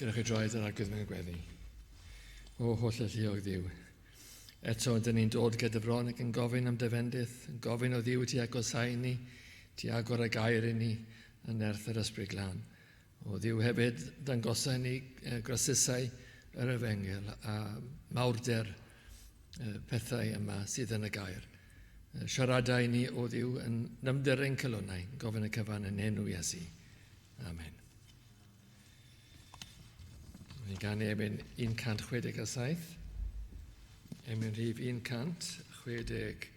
Gyda chi droed yr arglwydd mewn gweddi. O holl alluog Dduw. Eto, dyn ni'n dod gyda fron ac yn gofyn am dy fendith, yn gofyn o Dduw ti agosau ni, ti agor y gair i ni yn nerth yr Ysbryd Glân. O Dduw hefyd dangosau ni grasusau yr efengyl a mawrder pethau yma sydd yn y gair. Siaradau ni o Dduw yn nyfnder ein calonnau, gofyn y cyfan yn enw Iesu. Amen. Ni'n ganu emyn 167. Emyn rhif 167.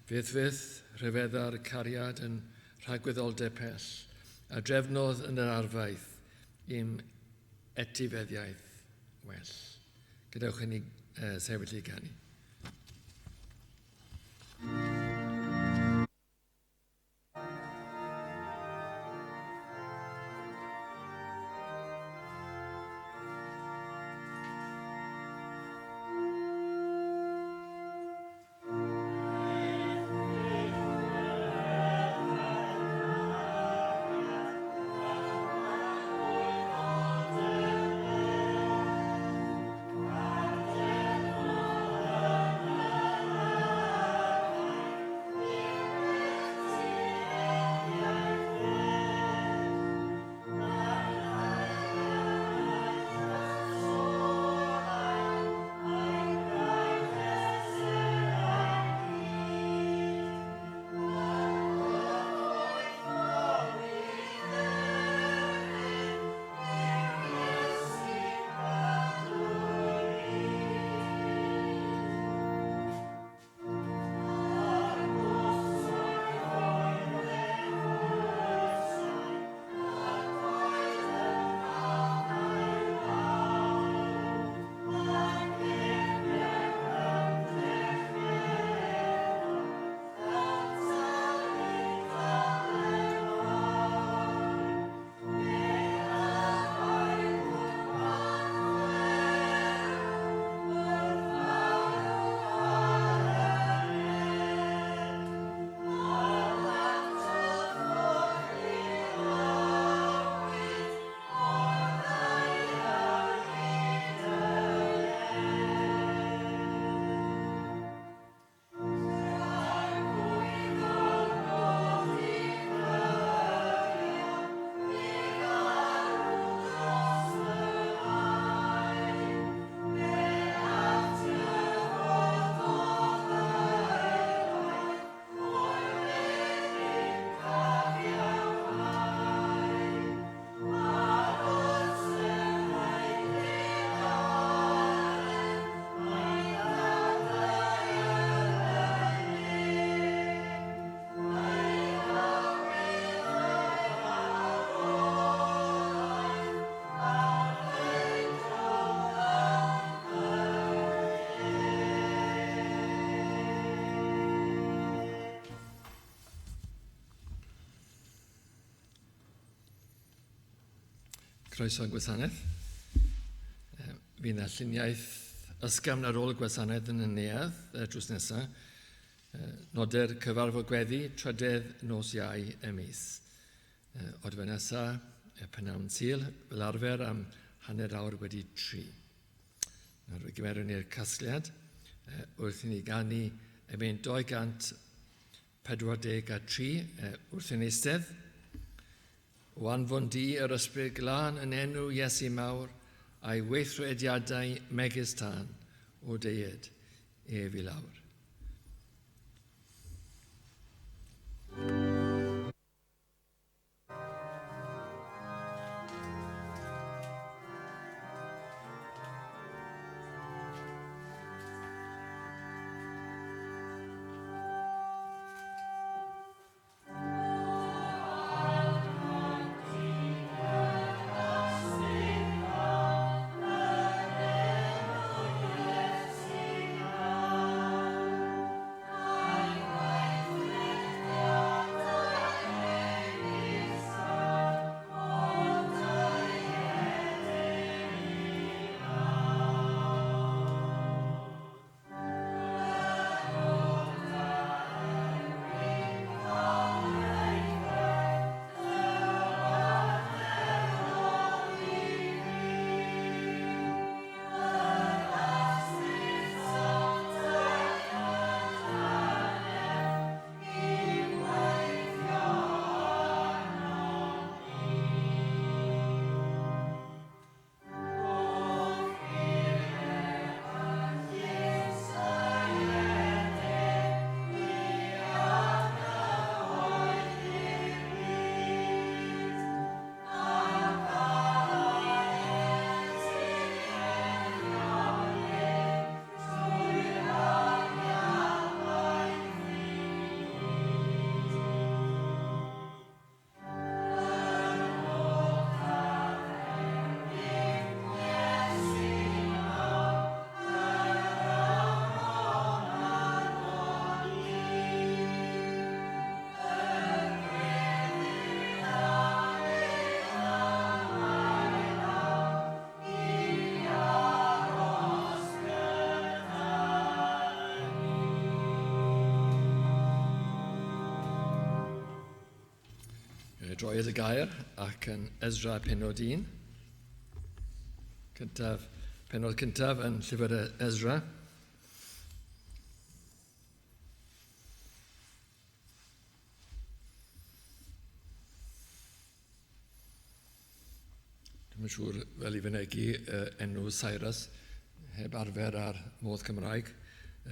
Fyth fyth, rhyfedda'r cariad yn rhagwyddoldeb pell, a drefnodd yn yr arfaeth i'm etifeddiaeth well. Gadewch i ni sefyll i ganu. Croeso i'n gwasanaeth. Fydd yna lluniaeth ysgafn ar ôl y gwasanaeth yn y neuadd drws nesaf. Noder cyfarfod gweddi trydedd nos Iau y mis. Odfa nesa, y p'nawn Sul, fel arfer am 3:30. Nawr fe gymerwn ni'r casgliad wrth i ni ganu emyn 243 wrth yn eistedd. O anfon di yr ysbryd glân yn enw Iesu mawr a'i weithrediadau megis tân o deued ef i lawr. Gadewch ni droi at y gair ac yn Ezra penod 1. Cyntaf, penod cyntaf yn llyfr Ezra. Dwi'n yn siŵr fel i fynegu enw Cyrus, heb arfer ar modd Cymraeg,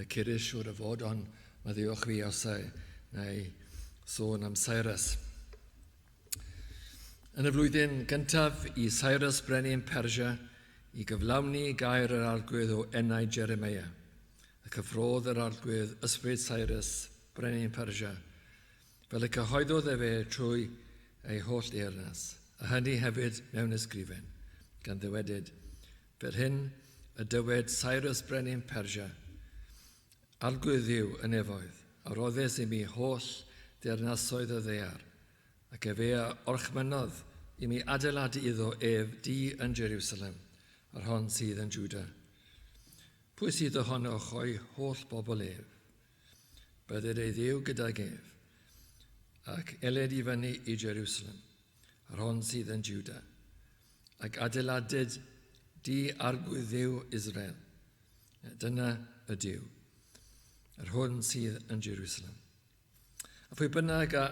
Cyrus siŵr o fod, ond maddeuwch fi os na i sôn am Cyrus. Yn y flwyddyn gyntaf i Cyrus brenin Persia i gyflawni gair yr Arglwydd o enau Jeremiah, y cyffrodd yr Arglwydd ysbryd Cyrus brenin Persia, fel y cyhoeddodd efe trwy ei holl deyrnas, a hynny hefyd mewn ysgrifen, gan ddywedyd, fel hyn y dywed Cyrus brenin Persia, Arglwydd Dduw y nefoedd, a roddes i mi holl deyrnasoedd y ddaear, ac efe a orchmynnodd i mi adeiladu iddo ef dŷ yn Jerusalem, yr hon sydd yn Juda. Pwy sydd ohonoch o'i holl bobl ef? Bydded ei Dduw gydag ef, ac eled i fyny i Jerusalem, yr hon sydd yn Juda, ac adeiladed dŷ Arglwydd Dduw Israel. Dyna y Duw, yr hwn sydd yn Jerusalem. A phwy bynnag a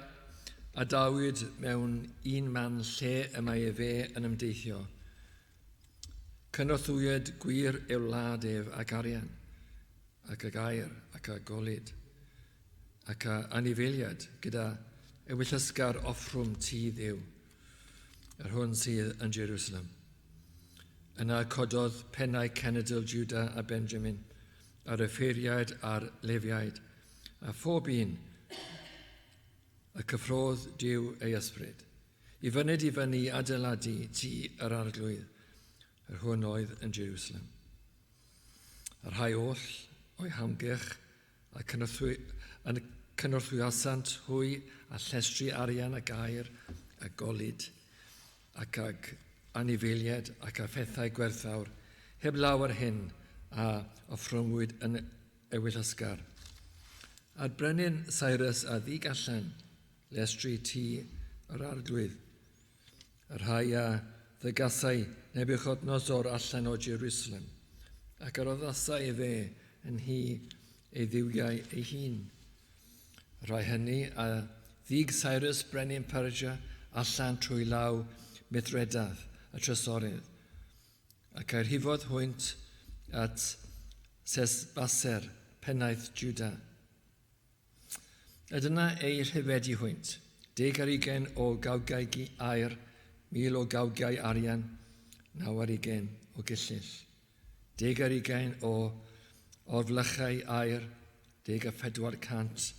adawyd mewn un man lle y mae efe yn ymdeithio, cynorthwywyd gwir ei wlad ef ac arian, ac ag aur, ac â golud, ac â anifeiliaid, gyda ewyllysgar offrwm tŷ Dduw, yr hwn sydd yn Jerusalem. Yna cododd pennau cenedl Juda a Benjamin, a'r offeiriaid a'r Lefiaid, a phob un y cyffrodd Duw ei ysbryd, i fyned i fyny i adeiladu tŷ yr Arglwydd, yr hwn oedd yn Jerusalem. A rhai oll o'i hamgylch a yn cynorthwyasant hwy a llestri arian ac aur a golud ac ag anifeiliaid ac â phethau gwerthfawr, heb lawer hyn a offrymwyd yn ewyllysgar. A'r brenin Cyrus a ddug allan lestri tŷ yr Arglwydd, y rhai a ddygasai Nebuchadnezzar allan o Jerusalem, ac a roddasai efe yn nhŷ ei dduwiau ei hun. Y rhai hynny a ddug Cyrus brenin Persia allan trwy law Mithredath y trysorydd, ac a rhifodd hwynt at Sesbaser, pennaeth Juda. A dyna eu rhifedi hwynt, 20 o gawgau aur, 1,000 o gawgau arian, 29 o gyllyll, 20 o orflychau aur, 1400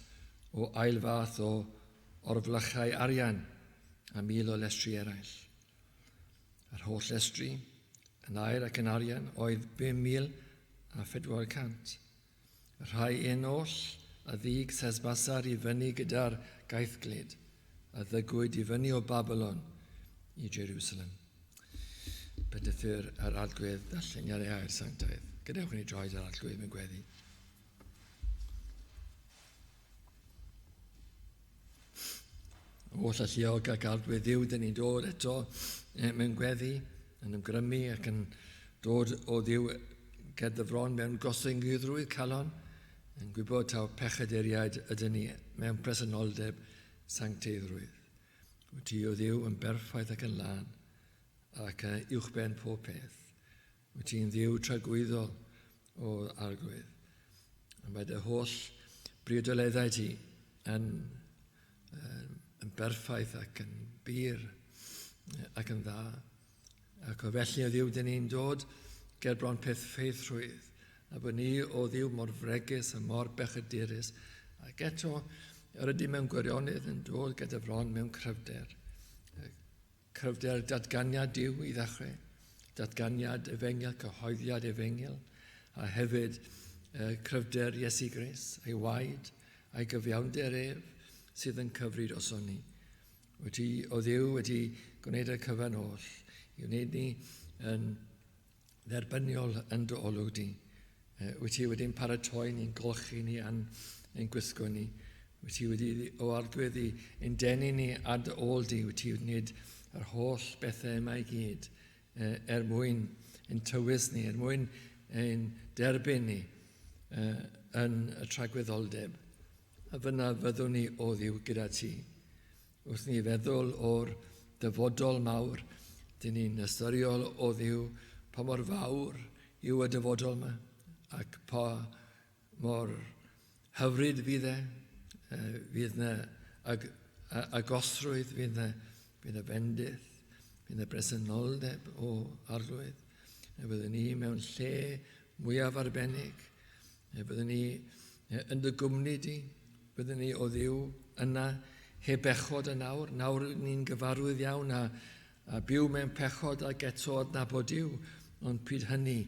o ail fath o orflychau arian, a 1,000 o lestri eraill. Yr holl lestri, yn aur ac yn arian, oedd 5,400. Y rhai un oll a ddug Sesbasar i fyny gyda'r gaethglud, a ddygwyd i fyny o Babylon i Jerusalem. Bendithir yr Arglwydd ddarlleniad ei air sanctaidd. Gadewch i ni droi at yr Arglwydd mewn gweddi. Oll alluog ac Arglwydd Dduw, dyn ni'n dod eto mewn gweddi, yn ymgrymu ac yn dod o Dduw ger dy fron mewn gostyngeiddrwydd calon, yn gwybod taw pechaduriaid ydyn ni mewn presenoldeb sancteiddrwydd. Wyt ti o Dduw yn berffaith ac yn lân, ac uwchben pob peth. Wyt ti'n Dduw tragwyddol o Arglwydd. A mae dy holl briodoleddau ti yn, yn berffaith ac yn bur ac yn dda. Ac o felly o Dduw, dyn ni'n dod ger bron peth ffeithrwydd, a bod ni o Dduw mor fregus a mor bechadurus, ac eto yr ydym mewn gwirionedd yn dod gyda fron mewn cryfder. Cryfder datganiad Duw i ddechrau, datganiad efengyl, cyhoeddiad efengyl, a hefyd cryfder Iesu Grist, ei waed, a'i gyfiawnder ef sydd yn cyfri droson ni. Wyt ti, o Dduw, wedi gwneud y cyfan oll i wneud ni yn dderbyniol yn dy olwg di. Wyt ti wedi'n paratoi ni'n golchi ni a'n ein gwisgo ni. Wyt ti wedi o Arglwydd i ein denu ni ar dy ôl di, wyt ti wedi gwneud yr holl bethau yma i gyd er mwyn ein tywys ni, er mwyn ein derbyn ni yn y tragwyddoldeb. A fyna fyddwn ni o Dduw gyda ti. Wrth ni feddwl o'r dyfodol mawr, dyn ni'n ystyriol o Dduw pa mor fawr yw y dyfodol yma ac pa mor hyfryd fydd e, fydd yna ag, agosrwydd, fydd yna, fydd yna fendith, fydd yna bresenoldeb o Arglwydd. E fyddwn ni mewn lle mwyaf arbennig. E byddwn ni yn dy gwmni di, byddwn ni o Dduw yna heb bechod yn awr. Nawr ni'n gyfarwydd iawn a, a byw mewn pechod ac eto adnabod Duw, ond pryd hynny,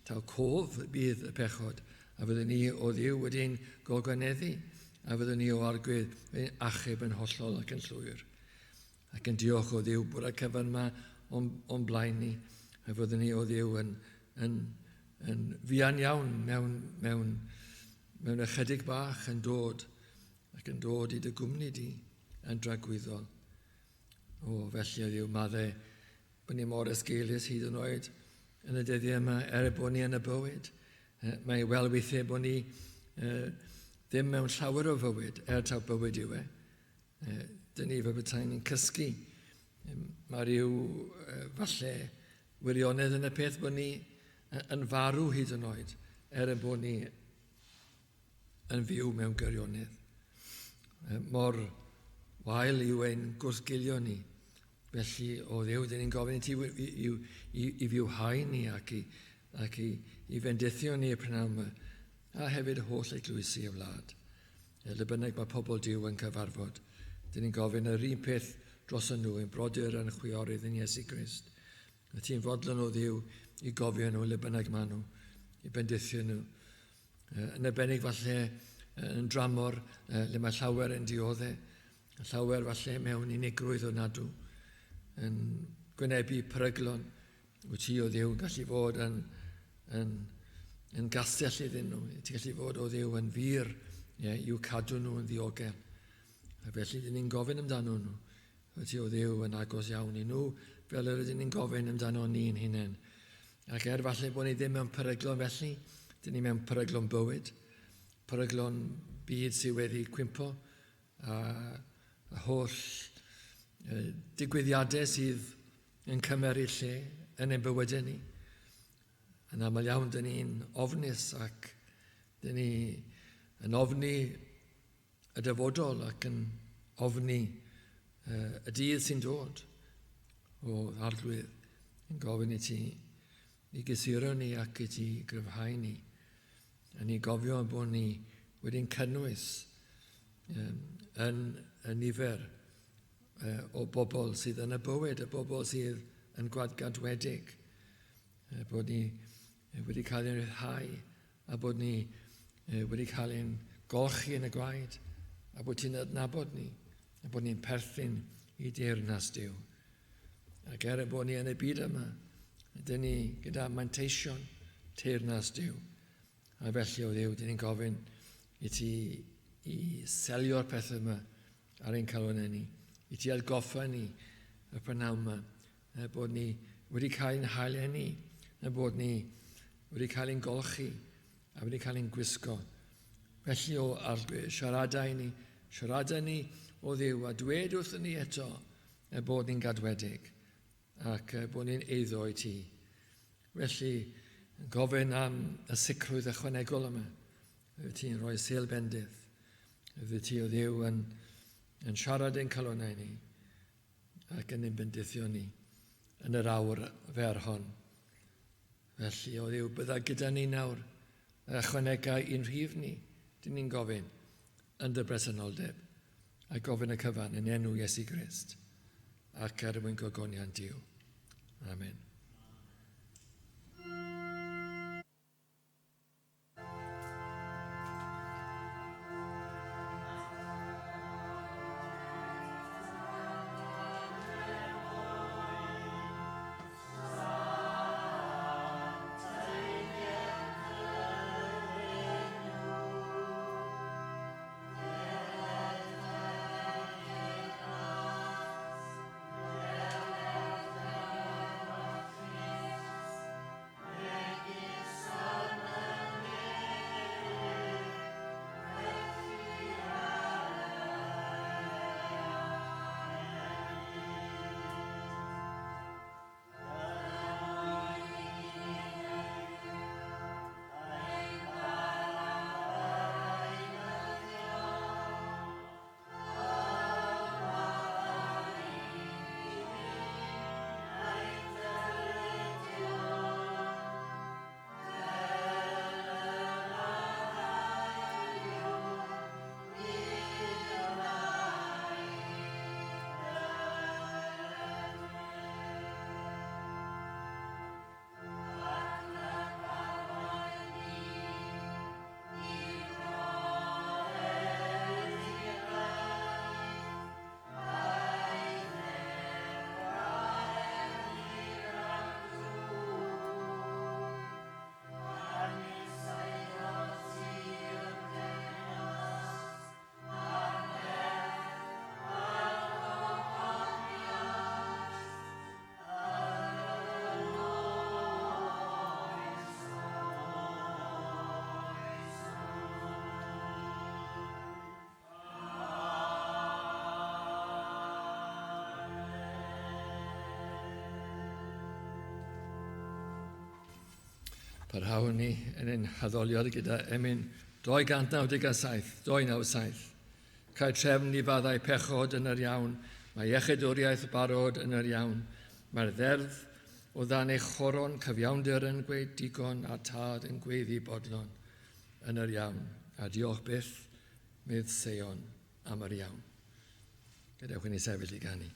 taw cof bydd y pechod, a fyddwn ni o Dduw wedi'n gogyneddu, a fyddwn ni o Arglwydd wedi'n achub yn hollol ac yn llwyr. Ac yn diolch o Dduw bod y cyfan yma o'n, o'n blaen ni, a fyddwn ni o Dduw yn, yn, yn fuan iawn mewn, mewn, mewn ychydig bach yn dod ac yn dod i dy gwmni di yn dragwyddol. O, felly o Dduw, madde bod ni mor esgeulus hyd yn oed yn y dyddiau yma, er bod ni yn y bywyd. Mae wel weithiau bod ni ddim mewn llawer o fywyd, er taw bywyd yw e. Dyn ni fel petai ni'n cysgu. Mae rhyw falle wirionedd yn y peth bod ni yn farw hyd yn oed, er y bod ni yn fyw mewn gwirionedd. Mor wael yw ein gwrthgilio ni. Felly, o Dduw, dyn ni'n gofyn i ti i, i, i, i fywhau ni ac i, ac i, i fendithio ni y prynhawn yma, a hefyd holl eglwysi y wlad. Lle bynnag mae pobl Duw yn cyfarfod, dyn ni'n gofyn yr un peth dros nhw, ein brodyr a'n chwiorydd yn Iesu Grist. A ti'n fodlon o Dduw i gofio nhw le bynnag maen nhw, i bendithio nhw. Yn arbennig falle yn dramor le mae llawer yn dioddef, llawer falle mewn unigrwydd ofnadw, yn gwynebu peryglon. Wyt ti o Dduw yn gallu fod yn, yn, yn gastell iddyn nhw. Ti'n gallu fod o Dduw yn fur ie, i'w cadw nhw yn ddiogel. A felly dyn ni'n gofyn amdano nhw. Wyt ti o Dduw yn agos iawn i nhw, fel yr ydyn ni'n gofyn amdano ni'n hunain. Ac er falle bod ni ddim mewn peryglon felly, dyn ni mewn peryglon bywyd, peryglon byd sydd wedi cwympo, a, a holl digwyddiadau sydd yn cymeryd lle yn ein bywydau ni. Yn aml iawn, dyn ni'n ofnus ac dyn ni yn ofni y dyfodol ac yn ofni y dydd sy'n dod o Arglwydd yn gofyn i ti i gysuro ni ac i ti gryfhau ni. A ni gofio bod ni wedi'n cynnwys yn y nifer o bobl sydd yn y bywyd, y bobl sydd yn gwadgadwedig, bod ni wedi cael ein rhyddhau a bod ni wedi cael ein golchi yn y gwaed a bod ti'n adnabod ni a bod ni'n perthyn i deyrnas Duw. Ac er y bod ni yn y byd yma, dyn ni gyda manteision teyrnas Duw. A felly o Dduw, dyn ni'n gofyn i ti i selio'r pethau yma ar ein calonnau ni, i ti atgoffa ni y prynhawn yma, bod ni wedi cael ein haileni, na bod ni wedi cael ein golchi a wedi cael ein gwisgo. Felly o Arglwydd, siarada i ni, siarada ni o Dduw a dwed wrthyn ni eto y bod ni'n gadwedig ac bod ni'n eiddo i ti. Felly, gofyn am y sicrwydd ychwanegol yma. Fyddi ti'n rhoi sêl bendith. Fyddi ti o Dduw yn, yn siarad ein calonnau ni ac yn ein bendithio ni yn yr awr fer hon. Felly, o Dduw, bydda gyda ni nawr ychwanega i'n rhif ni, dyn ni'n gofyn, yn dy bresenoldeb, a gofyn y cyfan yn enw Iesu Grist, ac er mwyn gogoniant Duw. Amen. Parhawn ni yn ein haddoliad gyda emyn 297, 297. Cael trefn i faddau pechod yn yr iawn, mae iechydwriaeth barod yn yr iawn. Mae'r ddeddf o ddan ei choron cyfiawnder yn gweud digon a tad yn gweiddi bodlon yn yr iawn. A diolch byth, medd Seion, am yr iawn. Gadewch i ni sefyll i ganu.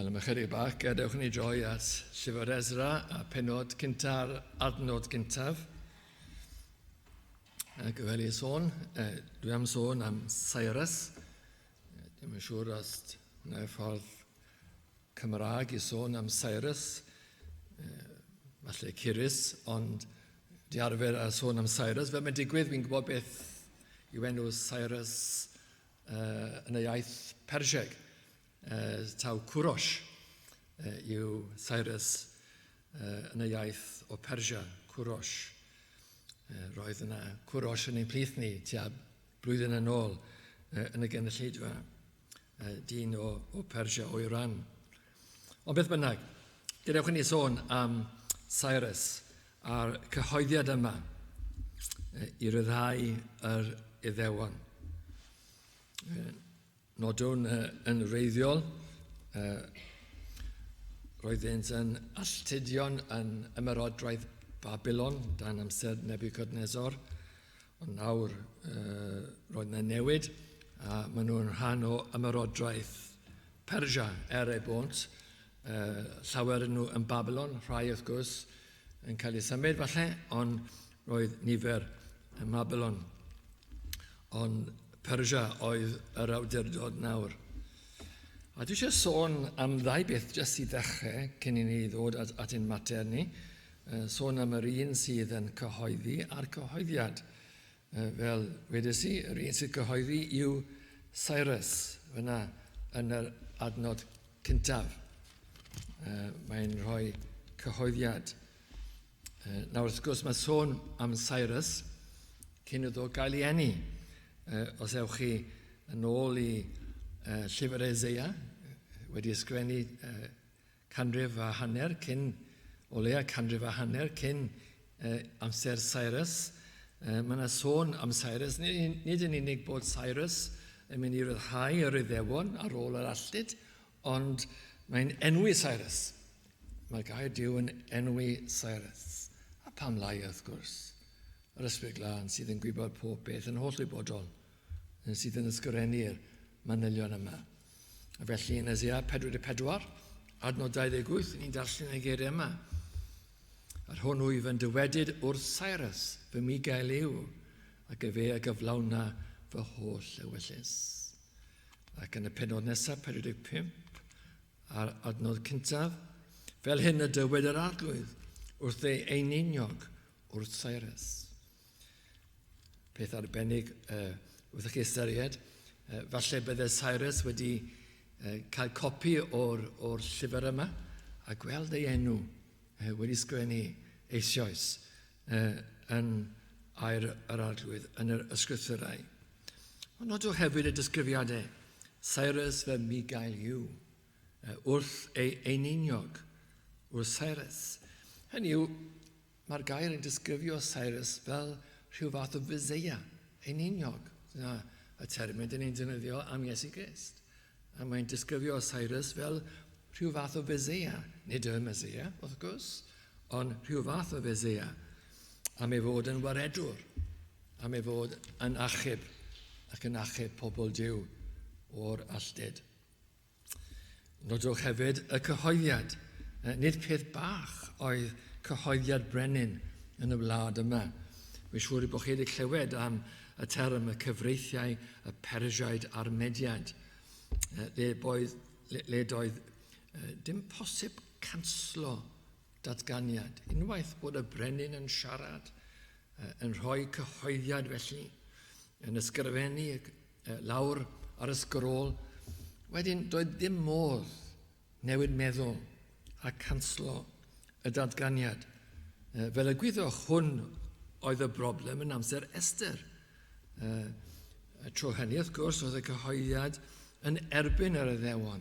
Wel, am ychydig bach, gadewch ni droi at Llyfr Ezra a penod cynta'r adnod gyntaf. Ac fel i sôn, dwi am sôn am Cyrus. Dim yn siŵr os hwnna yw'r ffordd Cymraeg i sôn am Cyrus, falle Cyrus, ond di arfer a sôn am Cyrus. Fel mae'n digwydd, fi'n gwybod beth yw enw Cyrus yn y iaith Persieg. Taw Kurosh yw Cyrus yn y iaith o Persia, Kurosh. Roedd yna Kurosh yn ein plith ni tua blwyddyn yn ôl yn y gynulleidfa, dyn o, o Persia, o Iran. Ond beth bynnag, gadewch i ni sôn am Cyrus a'r cyhoeddiad yma i ryddhau yr Iddewon. Nodwn yn wreiddiol, roeddynt yn alltudion yn ymerodraeth Babylon dan amser Nebuchadnezzar, ond nawr roedd yna newid a maen nhw'n rhan o ymerodraeth Persia er eu bont. Llawer yn nhw yn Babylon, rhai wrth gwrs yn cael eu symud falle, ond roedd nifer ym Mabylon. Ond Persia oedd yr awdurdod nawr. A dwi eisiau sôn am ddau beth jyst i ddechrau cyn i ni ddod at, at ein mater ni. Sôn am yr un sydd yn cyhoeddi a'r cyhoeddiad. Fel wedes i, yr un sydd cyhoeddi yw Cyrus, fyna yn yr adnod cyntaf. Mae'n rhoi cyhoeddiad. Nawr, wrth gwrs, mae sôn am Cyrus cyn iddo gael ei eni. Os ewch chi yn ôl i llyfr Eseia, wedi ysgrifennu canrif a hanner cyn, o leia canrif a hanner cyn amser Cyrus, mae yna sôn am Cyrus, nid yn unig bod Cyrus yn mynd i ryddhau yr Iddewon ar ôl yr alltud, Ond mae'n enwi Cyrus. Mae gair Duw yn enwi Cyrus. A pam lai, wrth gwrs? Yr Ysbryd Glân sydd yn gwybod pob beth yn holl wybodol, yn sydd yn ysgrifennu'r manylion yma. A felly yn Eseia 44, Adnod 28, ni'n darllen y geiriau yma. Yr hwn wyf yn dywedyd wrth Cyrus, fy migael yw, ac efe a gyflawna fy holl ewyllys. Ac yn y penod nesaf, 45, a'r adnod cyntaf, fel hyn y dywed yr arglwydd wrth ei eininiog wrth Cyrus. Peth arbennig wrth i chi ystyried, falle bydde Cyrus wedi cael copi o'r, or llyfr yma a gweld ei enw wedi sgwennu eisoes yn air yr arglwydd yn yr ysgrythurau. Ond nodwch hefyd y disgrifiadau. Cyrus fy migael yw, wrth ei eininiog, wrth Cyrus. Hynny yw, mae'r gair yn disgrifio Cyrus fel rhyw fath o Feseia, eininiog. Dyna y termau dyn ni'n defnyddio am Iesu Grist. A mae'n disgrifio Cyrus fel rhyw fath o Feseia. Nid y Meseia, wrth gwrs, ond rhyw fath o Feseia. Am ei fod yn waredwr, am ei fod yn achub ac yn achub pobl Duw o'r alltud. Nodwch hefyd y cyhoeddiad. Nid peth bach oedd cyhoeddiad brenin yn y wlad yma. Mae'n siŵr bod chi wedi clywed am y term y cyfreithiau y Persiaid a'r Mediaid, le, boedd, le, le doedd dim posib canslo datganiad. Unwaith bod y brenin yn siarad, yn rhoi cyhoeddiad felly, yn ysgrifennu lawr ar y sgrôl, wedyn doedd dim modd newid meddwl a canslo y datganiad. Fel y gwyddoch, hwn oedd y broblem yn amser Esther. Y tro hynny, wrth gwrs, oedd y cyhoeddiad yn erbyn yr Iddewon.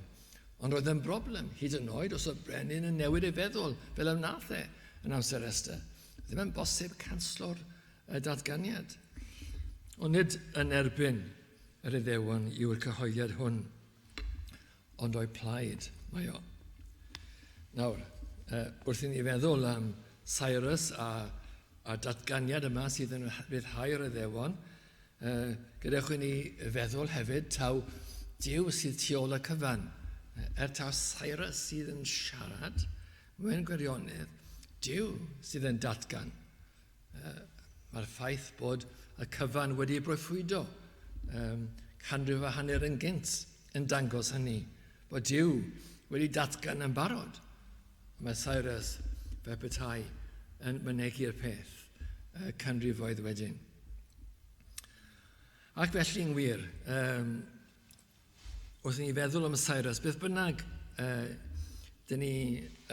Ond roedd yn broblem, hyd yn oed os oedd brenin yn newid ei feddwl, fel y wnaeth e yn amser Esther. Ddim yn bosib canslo'r datganiad. Ond nid yn erbyn yr Iddewon yw'r cyhoeddiad hwn, ond o'i plaid mae o. Nawr, wrth i ni feddwl am Cyrus a, a datganiad yma sydd yn rhyddhau'r Iddewon, gadewch i ni feddwl hefyd taw Duw sydd tu ôl y cyfan. Er taw Cyrus sydd yn siarad, mewn gwirionedd, Duw sydd yn datgan. Mae'r ffaith bod y cyfan wedi ei broffwydo canrif a hanner yn gynt yn dangos hynny, bod Duw wedi datgan yn barod. Mae Cyrus fel petai yn mynegi'r peth canrifoedd wedyn. Ac felly'n wir, um, wrth i ni feddwl am Cyrus, beth bynnag uh, dyn ni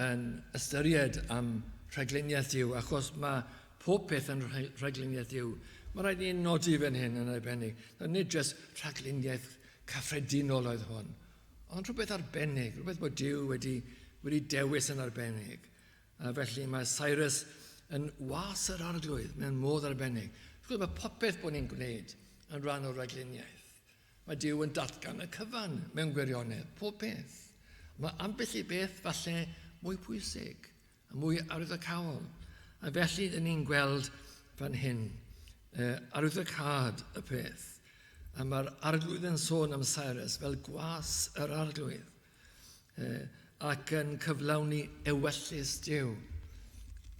yn ystyried am rhagluniaeth Duw, achos mae pob peth yn rhagluniaeth Duw. Mae rhaid ni nodi fan hyn yn arbennig. Nid jyst rhagluniaeth cyffredinol oedd hwn, ond rhywbeth arbennig, rhywbeth bod Duw wedi, wedi dewis yn arbennig. A felly mae Cyrus yn was yr arglwydd mewn modd arbennig. Wrth gwrs, mae popeth bod ni'n gwneud yn rhan o'r rhagluniaeth. Mae Duw yn datgan y cyfan mewn gwirionedd, pob peth. Mae ambell i beth falle mwy pwysig a mwy arwyddocaol. A felly dyn ni'n gweld fan hyn arwyddocâd y peth. A mae'r arglwydd yn sôn am Cyrus fel gwas yr arglwydd ac yn cyflawni ewyllys Duw.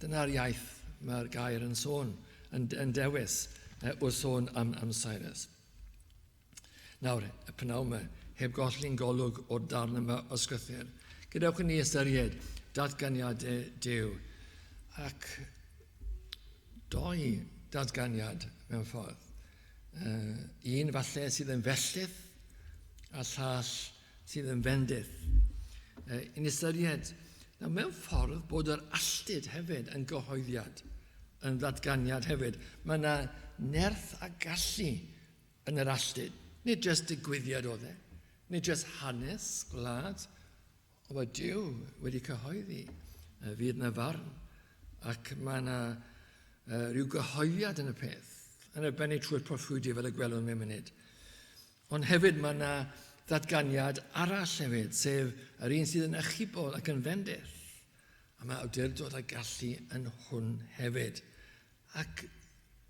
Dyna'r iaith mae'r gair yn sôn, yn, yn dewis wrth sôn am, am Cyrus. Nawr, y pnawn yma, heb golli'n golwg o'r darn yma o ysgrythur, gadewch i ni ystyried datganiadau Duw ac doi datganiad mewn ffordd. Un falle sydd yn felltith a llall sydd yn fendith. Yn ystyried, na mewn ffordd bod yr alltud hefyd yn gyhoeddiad, yn ddatganiad hefyd. Mae yna nerth a gallu yn yr alltud. Nid jyst digwyddiad oedd e, nid jyst hanes gwlad, ond mae Duw wedi cyhoeddi fydd yna farn, ac mae yna rhyw gyhoeddiad yn y peth, yn arbennig trwy'r proffwydi fel y gwelwn mewn munud. Ond hefyd mae yna ddatganiad arall hefyd, sef yr un sydd yn achubol ac yn fendith. A mae awdurdod a gallu yn hwn hefyd. Ac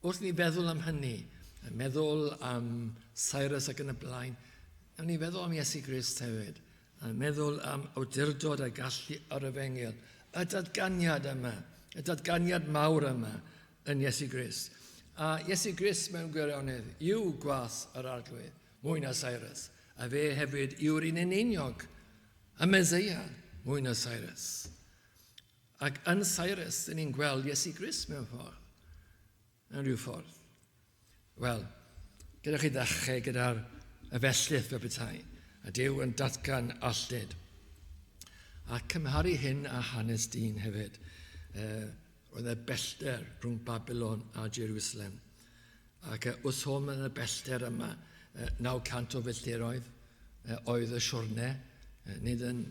wrth ni feddwl am hynny, meddwl am Cyrus ac yn y blaen, nawn ni feddwl am Iesu Grist hefyd. A meddwl am awdurdod a gallu yr efengyl, y datganiad yma, y datganiad mawr yma yn Iesu Grist. A Iesu Grist mewn gwirionedd yw gwas yr Arglwydd, mwy na Cyrus. A fe hefyd yw'r un eneiniog, y Meseia, mwy na Cyrus. Ac yn Cyrus, dyn ni'n gweld Iesu Grist mewn ffordd. Mewn rhyw ffordd. Wel, gyda chi ddechrau gyda'r efellith fel petai, a Duw yn datgan alltud. A cymharu hyn â hanes dyn hefyd. Roedd e bellter rhwng Babylon a Jerusalem. Ac wrth hwn yn y bellter yma, 900 o filltiroedd oedd y siwrne, nid yn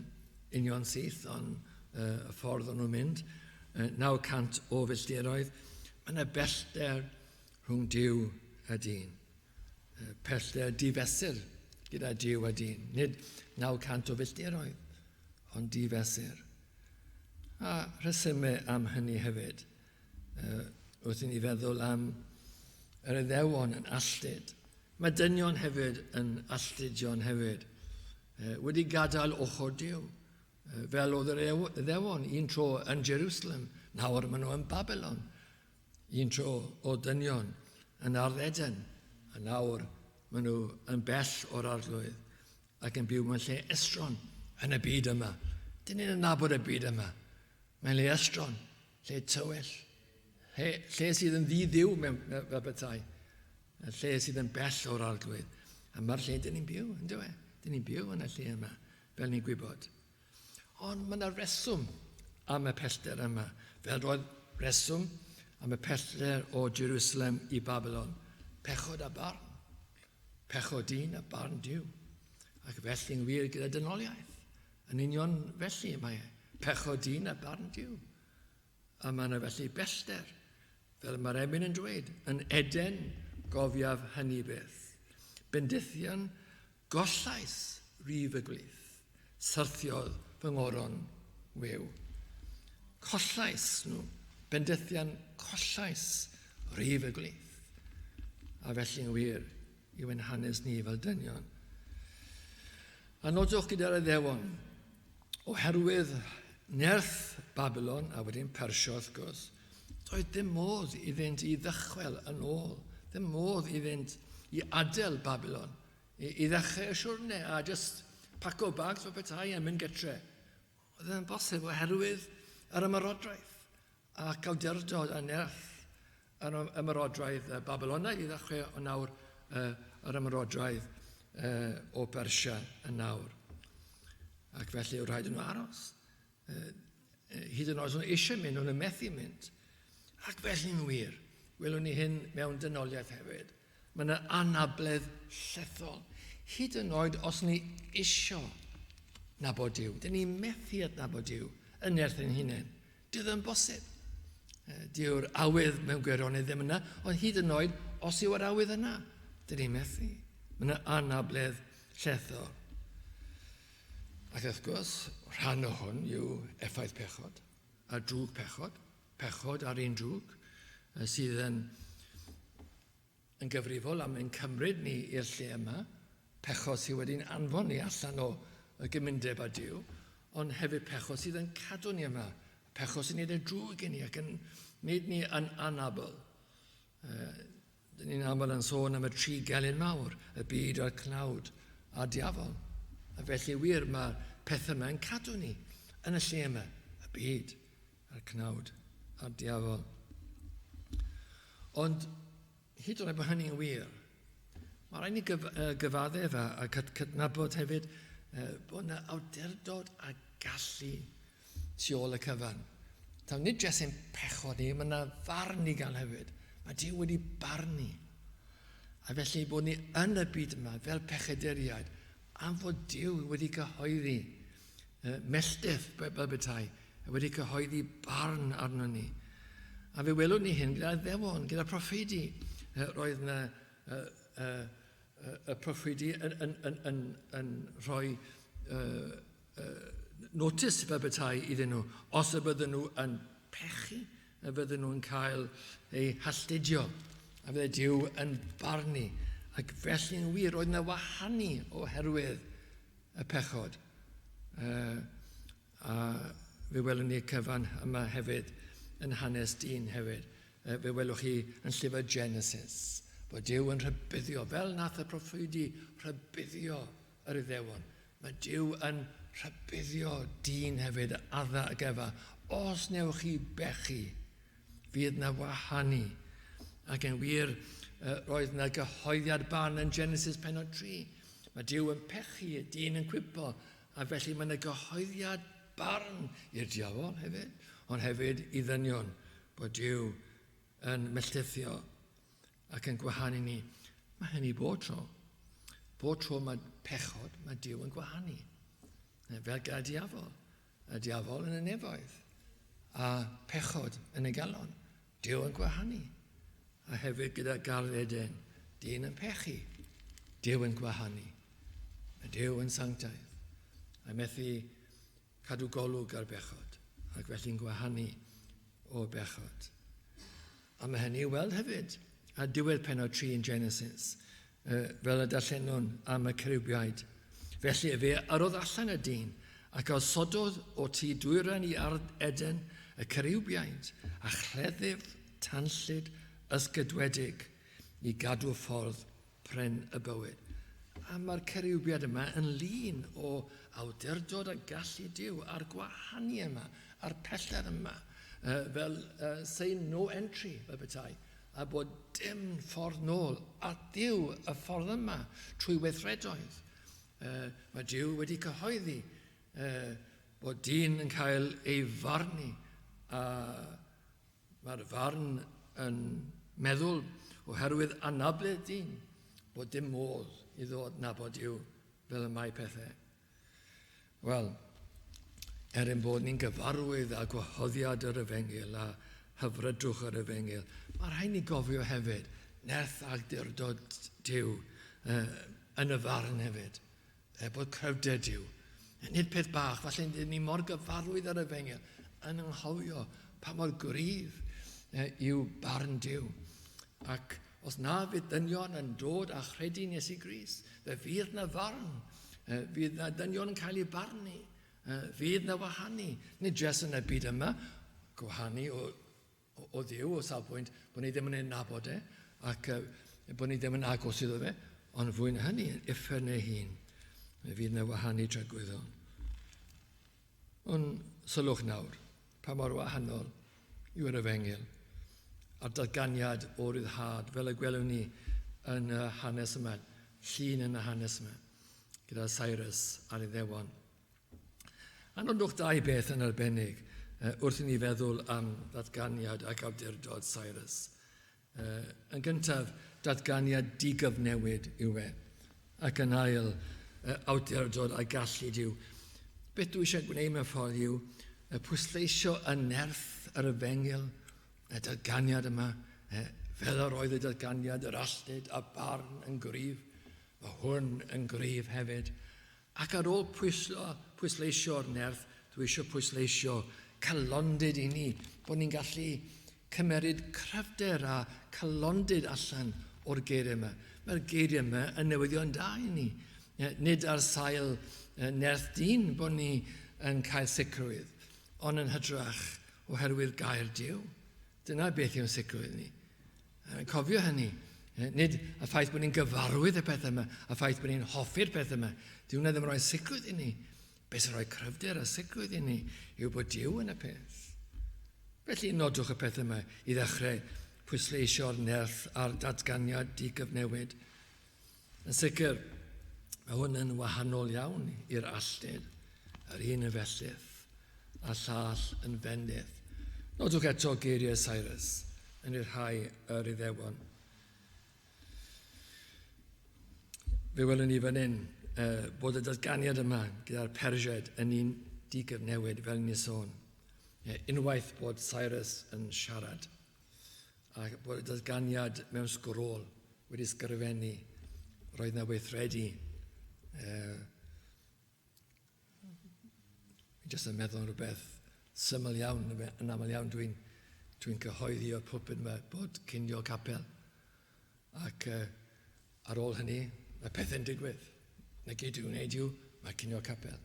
union syth, ond y ffordd o'n nhw'n mynd, 900 o filltiroedd. Mae yna bellter rhwng Duw a dyn. Pellter difesur gyda Duw a dyn. Nid 900 o filltiroedd, ond difesur. A rhesymau am hynny hefyd. Wrth i ni feddwl am yr Iddewon yn alltud. Mae dynion hefyd yn alltudion hefyd. Wedi gadael ochr Duw. Fel oedd yr Iddewon un tro yn Jerusalem, nawr maen nhw yn Babylon. Un tro o dynion yn Ardd Eden, a nawr maen nhw yn bell o'r Arglwydd ac yn byw mewn lle estron yn y byd yma. Dyn ni'n nabod y byd yma. Mae'n le estron, lle tywyll, lle, lle sydd yn ddi-ddiw mewn, fel petai, lle sydd yn bell o'r Arglwydd. A mae'r lle dyn ni'n byw, yn dwi? Dyn ni'n byw yn y lle yma, fel ni'n gwybod. Ond mae yna reswm am y pellter yma, fel roedd reswm am y pellter o Jerusalem i Babylon. Pechod a barn. Pechod dyn a barn Duw. Ac felly'n wir gyda dynoliaeth. Yn union felly mae e. Pechod dyn a barn Duw. A mae yna felly bellter, fel mae'r emyn yn dweud, yn Eden gofiaf hynny beth. Bendithion Gollais rif y gwlith, syrthiodd fy ngoron wiw. Collais nhw, bendithian collais rif y gwlith. A felly'n wir yw ein hanes ni fel dynion. A nodwch gyda'r Iddewon, oherwydd nerth Babylon, a wedyn Persia wrth gwrs, doedd dim modd iddynt i ddychwel yn ôl, ddim modd iddynt i adael Babylon, i, i ddechrau y siwrne a just paco bags o petai a mynd gytre. Oedd yn bosib oherwydd yr ymerodraeth ac awdurdod a nerth yr ymerodraeth Babylonaidd i ddechrau o nawr yr ymerodraeth o Persia yn nawr. Ac felly oedd rhaid nhw aros. Hyd yn oed os nhw eisiau mynd, nhw'n methu mynd. Ac felly'n wir, welwn ni hyn mewn dynoliaeth hefyd. Mae yna anabledd llethol. Hyd yn oed os ni isio nabod Duw, dyn ni'n methu adnabod Duw yn nerth ein hunain. Dyw ddim bosib. Dyw'r awydd mewn gwirionedd ddim yna, ond hyd yn oed os yw'r awydd yna, dyn ni'n methu. Mae yna anabledd llethol. Ac wrth gwrs, rhan o hwn yw effaith pechod, a drwg pechod, pechod ar un drwg, sydd yn, yn gyfrifol am ein cymryd ni i'r lle yma, pechod sydd wedi'n anfon ni allan o y gymundeb â Duw, ond hefyd pechod sydd yn cadw ni yma, pechod sy'n neud y drwg i ni ac yn neud ni yn anabl. Dyn ni'n aml yn sôn am y tri gelyn mawr, y byd a'r cnawd a'r diafol. A felly wir mae'r pethau yma yn cadw ni yn y lle yma, y byd a'r cnawd a'r diafol. Ond hyd yn oed bod hynny'n wir, mae rhaid ni gyf gyfaddef a, a cydnabod hefyd bod yna awdurdod a gallu tu ôl y cyfan. Taw nid jyst ein pechod ni, mae yna farn i gael hefyd. Mae Duw wedi barnu. A felly bod ni yn y byd yma fel pechaduriaid, am fod Duw wedi cyhoeddi melltith fel petai, wedi cyhoeddi barn arno ni. A fe welwn ni hyn gyda'r ddewon, gyda'r proffwydi. Roedd yna y proffwydi yn, yn, yn, yn, yn rhoi notice fel petai iddyn nhw, os y bydden nhw yn pechu, y bydden nhw'n cael eu halltudio, a fydde Duw yn barnu. Ac felly'n wir, roedd yna wahanu oherwydd y pechod. A fe welwn ni cyfan yma hefyd yn hanes dyn hefyd. Fe welwch chi yn llyfr Genesis bod Duw yn rhybuddio, fel nath y proffwydi rhybuddio yr Iddewon. Mae Duw yn rhybuddio dyn hefyd, Adda ac Efa. Os newch chi bechu, fydd na wahanu. Ac yn wir, roedd na gyhoeddiad barn yn Genesis penod 3. Mae Duw yn pechu, dyn yn cwypo, a felly mae yna gyhoeddiad barn i'r diafol hefyd, ond hefyd i ddynion, bod Duw yn melltithio ac yn gwahanu ni. Mae hynny bob tro. Bob tro mae pechod, mae Duw yn gwahanu. Fel gyda diafol. Y diafol yn y nefoedd. A pechod yn y galon. Duw yn gwahanu. A hefyd gyda gardd Eden, dyn yn pechu. Duw yn gwahanu. Mae Duw yn sanctaidd. A methu cadw golwg ar bechod, ac felly'n gwahanu o bechod. A mae hynny i'w weld hefyd ar diwedd penod 3 yn Genesis, fel y darllenwn am y cerubiaid. Felly fe yrrodd allan y dyn, ac osododd o tu dwyrain i ardd Eden y cerubiaid, a chleddyf tanllyd ysgydwedig i gadw ffordd pren y bywyd. A mae'r cerubiaid yma yn lun o awdurdod a gallu Duw a'r gwahanu yma, a'r pellter yma, fel say no entry, fel petai, a bod dim ffordd nôl at Dduw y ffordd yma trwy weithredoedd. Mae Duw wedi cyhoeddi bod dyn yn cael ei farnu a mae'r farn yn meddwl oherwydd anabledd dyn bod dim modd i ddod nabod Duw fel y mae pethau. Wel, er ein bod ni'n gyfarwydd â gwahoddiad yr efengyl a hyfrydwch yr efengyl, mae rhaid ni gofio hefyd nerth awdurdod Duw yn y farn hefyd, er bod cryfder Duw. Nid peth bach, falle ni mor gyfarwydd â'r efengyl yn anghofio pa mor gryf yw barn Duw. Ac os na fydd dynion yn dod a chredu'n Iesu Grist, fe fydd na farn, fydd na dynion yn cael eu barnu, fydd na wahanu. Nid jyst yn y byd yma, gwahanu o, o, o Dduw o safbwynt bod ni ddim yn ei nabod e, ac bod ni ddim yn agos iddo fe, ond fwy na hynny, yn uffern ei hun, fe fydd na wahanu tragwyddol. Ond sylwch nawr, pa mor wahanol yw'r efengyl a'r datganiad o ryddhad fel y gwelwn ni yn y hanes yma, llun yn y hanes yma, gyda Cyrus a'r Iddewon. A nodwch dau beth yn arbennig wrth i ni feddwl am ddatganiad ac awdurdod Cyrus. Yn gyntaf, datganiad digyfnewid yw e, ac yn ail, awdurdod a gallu Duw. Beth dwi eisiau gwneud mewn ffordd yw pwysleisio y nerth yr efengyl, y datganiad yma, fel yr oedd y datganiad yr alltud a barn yn gryf, mae hwn yn gryf hefyd. Ac ar ôl pwyslo, pwysleisio'r nerth, dwi eisiau pwysleisio calondid i ni, bod ni'n gallu cymeryd cryfder a calondid allan o'r geiriau yma. Mae'r geiriau yma yn newyddion da i ni. Nid ar sail nerth dyn bod ni yn cael sicrwydd, ond yn hytrach oherwydd gair Duw. Dyna beth yw'n sicrwydd ni. Cofio hynny. Nid y ffaith bod ni'n gyfarwydd y pethau yma, y ffaith bod ni'n hoffi'r pethau yma. Dyw hwnna ddim yn rhoi sicrwydd i ni. Beth sy'n rhoi cryfder a sicrwydd i ni yw bod Duw yn y peth. Felly nodwch y pethau yma i ddechrau pwysleisio'r nerth a'r datganiad digyfnewid. Yn sicr, mae hwn yn wahanol iawn i'r alltud, yr un yn fellyth a llall yn fendith. Nodwch eto geiriau Cyrus yn i'r rhai yr Iddewon. Fe welwn ni fan hyn bod y datganiad yma gyda'r Persiaid yn un digyfnewid fel ni sôn. Unwaith bod Cyrus yn siarad ac bod y datganiad mewn sgrôl wedi ysgrifennu, roedd na weithredu. Jyst yn meddwl am rhywbeth syml iawn, yn aml iawn dwi'n dwi cyhoeddi o'r pulpit yma bod cinio capel. Ac ar ôl hynny, mae pethau'n digwydd. Na gyd dwi'n gwneud yw, mae cinio capel.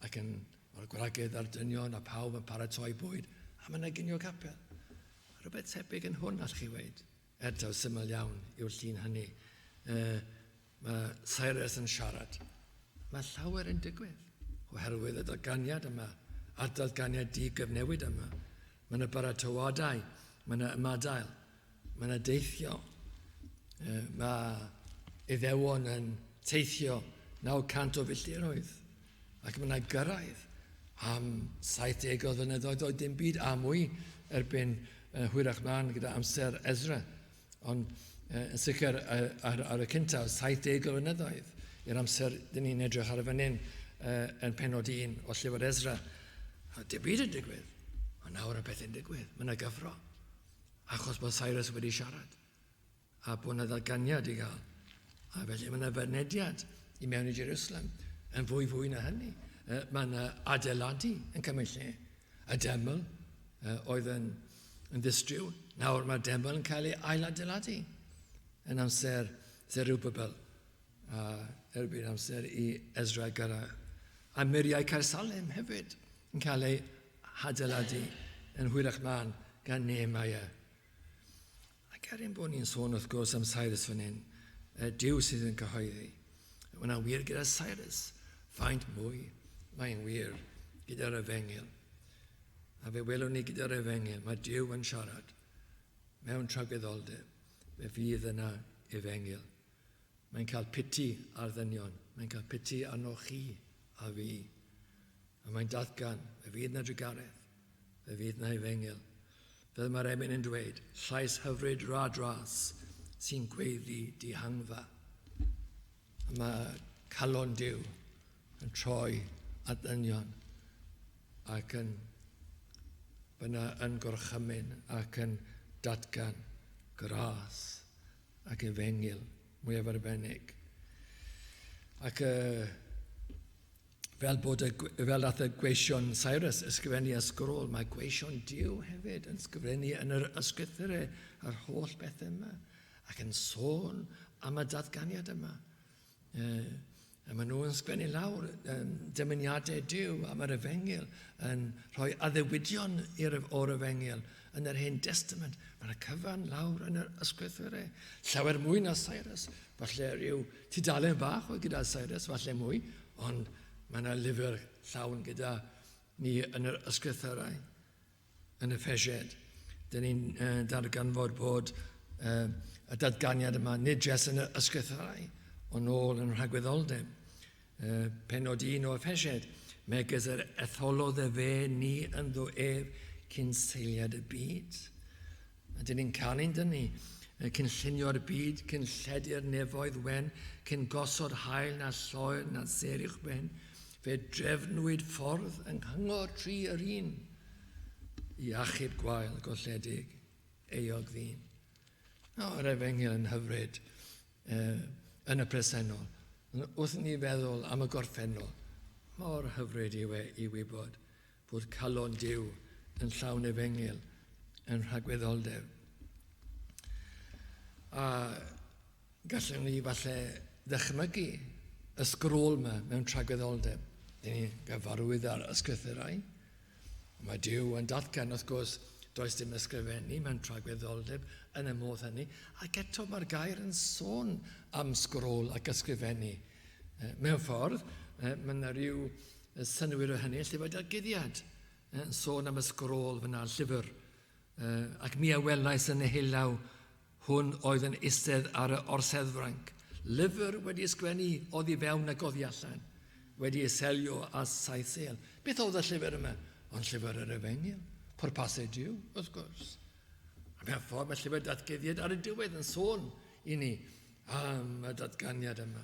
Ac yn, mae'r gwragedd a'r dynion a pawb yn paratoi bwyd, a mae yna ginio capel. Rhywbeth tebyg yn hwn, allwch chi weud. Er taw syml iawn yw'r llun hynny. Mae Cyrus yn siarad. Mae llawer yn digwydd oherwydd y datganiad yma, a'r datganiad di-gyfnewid yma. Mae yna baratoadau, mae yna ymadael, mae yna deithio. Mae Iddewon yn teithio 900 o filltiroedd ac mae yna gyrraedd am 70 o flynyddoedd oedd dim byd a mwy erbyn hwyrach mlaen gyda amser Ezra. Ond yn sicr ar, ar y cyntaf, 70 o flynyddoedd i'r amser dyn ni'n edrych ar y fan hyn yn penod 1 o llyfr Ezra. A dim byd yn digwydd. Ond nawr y pethau'n digwydd. Mae yna gyffro. Achos bod Cyrus wedi siarad. A bod yna ddatganiad i gael. A felly mae yna fynediad i mewn i Jerusalem yn fwy fwy na hynny. Mae yna adeiladu yn cymryd lle. Y deml oedd yn, yn ddistriw, nawr mae'r deml yn cael ei ailadeiladu yn amser Zerubbabel a erbyn amser i Ezra gyrraedd. A muriau Caersalem hefyd yn cael ei hadeiladu yn hwyrach mlaen gan Nehemiah. Ac er ein bod ni'n sôn wrth gwrs am Cyrus fan hyn, Duw sydd yn cyhoeddi. Mae'n wir gyda Cyrus, faint mwy mae'n wir gyda'r efengyl. A fe welwn ni gyda'r efengyl, mae Duw yn siarad mewn tragwyddoldeb. Fe fydd yna efengyl. Mae'n cael piti ar ddynion, mae'n cael piti arnoch chi a fi. A mae'n datgan, fe fydd na drugaredd, fe fydd na efengyl. Fel mae'r emyn yn dweud, llais hyfryd rad ras sy'n gweiddi dihangfa. A mae calon Duw yn troi at ddynion ac yn fyna yn gorchymyn ac yn datgan gras ac efengyl mwyaf arbennig. Ac fel bod y, fel nath y gweision Cyrus ysgrifennu y sgrôl, mae gweision Duw hefyd yn ysgrifennu yn yr ysgrythurau yr holl bethau yma ac yn sôn am y datganiad yma. A maen nhw yn sgwennu lawr um, dymuniadau Duw am yr efengyl, yn rhoi addewidion o'r efengyl yn yr Hen Testament. Mae'n y cyfan lawr yn yr ysgrythurau. Llawer mwy na Cyrus. Falle rhyw tudalen bach oedd gyda Cyrus, falle mwy, ond mae yna lyfr llawn gyda ni yn yr ysgrythurau. Yn y Ffesied, dyn ni'n uh, darganfod bod uh, y datganiad yma nid jyst yn y ysgrythurau, ond nôl yn rhagwyddoldeb. Uh, penod 1 o Ffesied, megis yr etholodd e fe ni ynddo ef cyn seiliad y byd. A dyn ni'n canu'n dyn ni, cyn llunio'r byd, cyn lledu'r nefoedd wen, cyn gosod haul na lloer na sêr uwchben, fe drefnwyd ffordd yng nghyngor tri yr un i achub gwael golledig euog ddyn. O, yr efengyl yn hyfryd eh, yn y presennol. Wrth ni feddwl am y gorffennol, mor hyfryd yw e i wybod bod calon Duw yn llawn efengyl yn rhagweddoldeb. A gallwn ni falle ddychmygu y sgrôl yma mewn tragwyddoldeb. Dyn ni'n gyfarwydd ar ysgrythurau. Mae Duw yn datgan, wrth gwrs, does dim ysgrifennu mewn tragwyddoldeb yn y modd hynny. Ac eto mae'r gair yn sôn am sgrôl ac ysgrifennu. Mewn ffordd, mae yna rhyw synnwyr o hynny, llyfr datguddiad, yn sôn am y sgrôl fyna, llyfr. Ac mi a welais yn ehilaw hwn oedd yn eistedd ar y orseddfranc. Lyfr wedi ysgrifennu oddi fewn ac oddi allan, wedi ei selio â saith sêl. Beth oedd y llyfr yma? Ond llyfr yr Efengyl. Pwrpasau Duw, wrth gwrs. A mewn ffordd mae llyfr datguddiad ar y diwedd yn sôn i ni am y datganiad yma,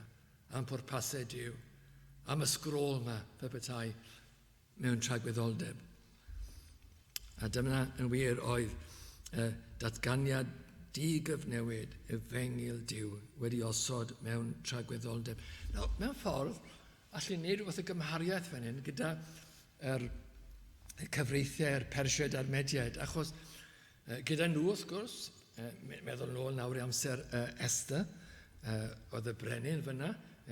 am pwrpasau Duw, am y sgrôl yma, fe petai, mewn tragwyddoldeb. A dyma yn wir oedd y datganiad digyfnewid efengyl Duw wedi osod mewn tragwyddoldeb. Nawr, mewn ffordd, allwn ni wneud rhywbeth o gymhariaeth fan hyn gyda yr cyfreithiau'r Persiaid a'r Mediaid, achos gyda nhw, wrth gwrs, meddwl nôl nawr i amser Esther, oedd y brenin fyna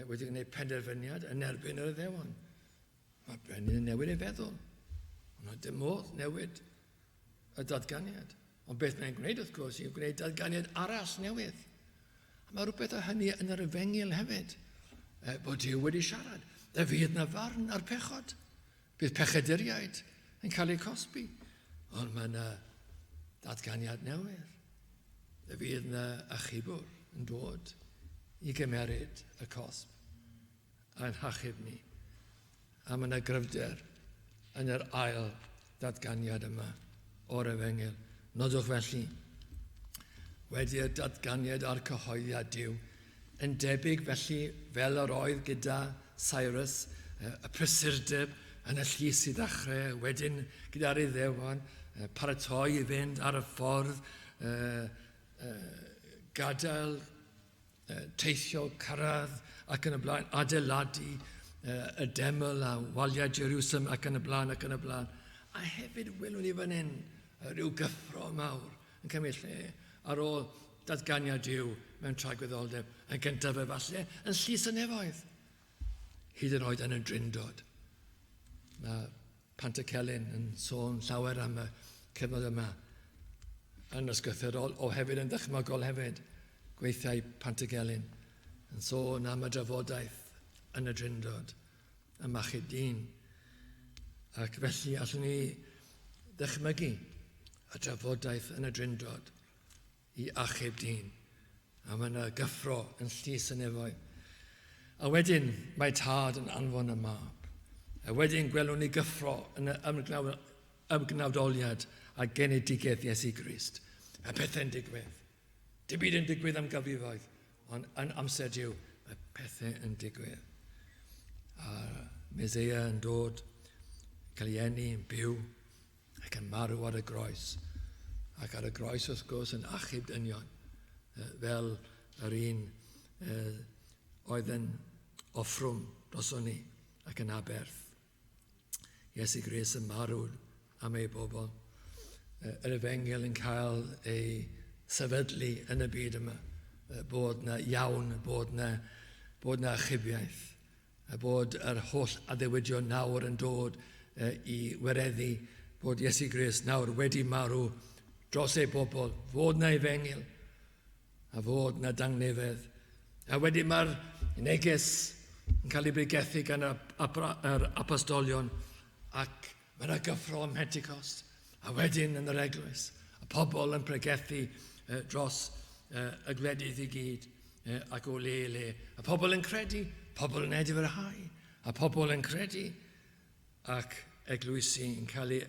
wedi gwneud penderfyniad yn erbyn yr Iddewon. Mae brenin yn newid ei feddwl. Ond oedd dim modd newid y datganiad. Ond beth mae'n gwneud, wrth gwrs, yw gwneud datganiad arall newydd. A mae rhywbeth o hynny yn yr efengyl hefyd. E, bod Duw wedi siarad. E fydd na farn ar pechod. Bydd pechaduriaid yn cael eu cosbi. Ond mae yna datganiad newydd. E fydd yna achubwr yn dod i gymeryd y cosb a'n hachub ni. A mae yna gryfder yn yr ail ddatganiad yma o'r efengyl. Nodwch felly, wedi'r datganiad a'r cyhoeddiad Duw, yn debyg felly fel yr oedd gyda Cyrus, y prysurdeb yn y llys i ddechrau, wedyn gyda'r Iddewon, paratoi i fynd ar y ffordd, gadael teithio, cyrraedd ac yn y blaen, adeiladu y deml a waliau Jerusalem ac yn y blaen ac yn y blaen. A hefyd welwn ni fan hyn rhyw gyffro mawr yn cymryd lle ar ôl datganiad Duw mewn tragwyddoldeb, yn gyntaf efallai yn llys y nefoedd, hyd yn oed yn y drindod. Mae Pantycelyn yn sôn llawer am y cyfnod yma yn ysgrythurol, o hefyd yn ddychmygol hefyd, gweithiau Pantycelyn yn sôn am y drafodaeth yn y Drindod, y machyd dyn. Ac felly allwn ni ddychmygu y drafodaeth yn y Drindod i achub dyn. A mae yna gyffro yn llys y nefoedd. A wedyn mae tad yn anfon y mab. A wedyn gwelwn ni gyffro yn y ymgnawdoliad a genedigaeth Iesu Grist. Mae pethau'n digwydd. Dim byd yn digwydd am gyfrifoedd, ond yn amser Duw, mae pethau yn digwydd. A Meseia yn dod, cael ei eni, yn byw, ac yn marw ar y groes. Ac ar y groes, wrth gwrs, yn achub dynion, fel yr un oedd yn offrwm droson ni ac yn aberth. Iesu Grist yn marw am ei bobl. Yr efengyl yn cael ei sefydlu yn y byd yma. Bod na iawn, bod na, bod na achubiaeth. A bod yr holl addewidion nawr yn dod i wireddu bod Iesu Grist nawr wedi marw dros ei bobl, fod na efengyl, a fod na dangnefedd. A wedyn mae'r neges yn cael ei bregethu gan yr apostolion ac mae yna gyffro ym Mhentecost. A wedyn yn yr eglwys, y pobl yn pregethu dros y gwledydd i gyd ac o le i le. A pobl yn credu, pobl yn edifyrhau, a pobl yn credu, ac eglwysi yn cael ei